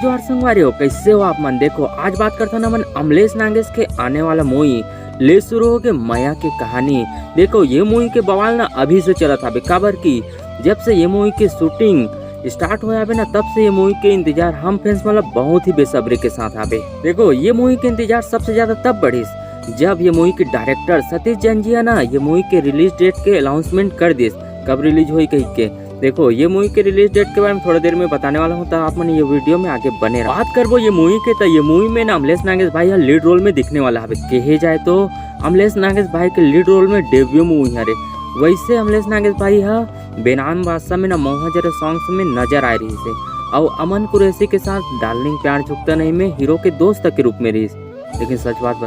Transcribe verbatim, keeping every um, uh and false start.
जोहार संगवारी हो, कैसे हो आप मन? देखो, आज बात करथन हमन अमलेश नागेश के आने वाला मूवी ले शुरू होगे मया के कहानी। देखो, ये मूवी के बवाल ना अभी से चलत हावे, काबर कि जब से ये मूवी के शूटिंग स्टार्ट होय हावे ना, तब से ये मूवी के इंतजार हम फैंस मन ला बहुत ही बेसब्री के साथ हावे। देखो, ये मूवी के इंतजार सबसे ज्यादा तब बढ़िस, जब ये मूवी के डायरेक्टर सतीश जैन जी है ना, ये मूवी के रिलीज डेट के अनाउंसमेंट कर दिस, कब रिलीज होई कही के। देखो, ये मूवी के रिलीज डेट के बारे में थोड़ा देर में बताने वाला हूँ, तो आप मन ये वीडियो में आगे बने रहो। बात करबो ये मूवी के, तो ये मूवी में ना अमलेश नागेश भाई ह लीड रोल में दिखने वाला हवे। कहे जाए तो अमलेश नागेश भाई के लीड रोल में डेब्यू मूवी हरे। वैसे अमलेश नागेश भाई ह बेनाम बादशाह में ना मौहा जरे सॉन्ग्स में नजर आए रहिस हे, अउ अमन कुरैशी के साथ डार्लिंग प्यार झुकता नहीं में हीरो के दोस्त के रूप में रहिस। लेकिन सच बात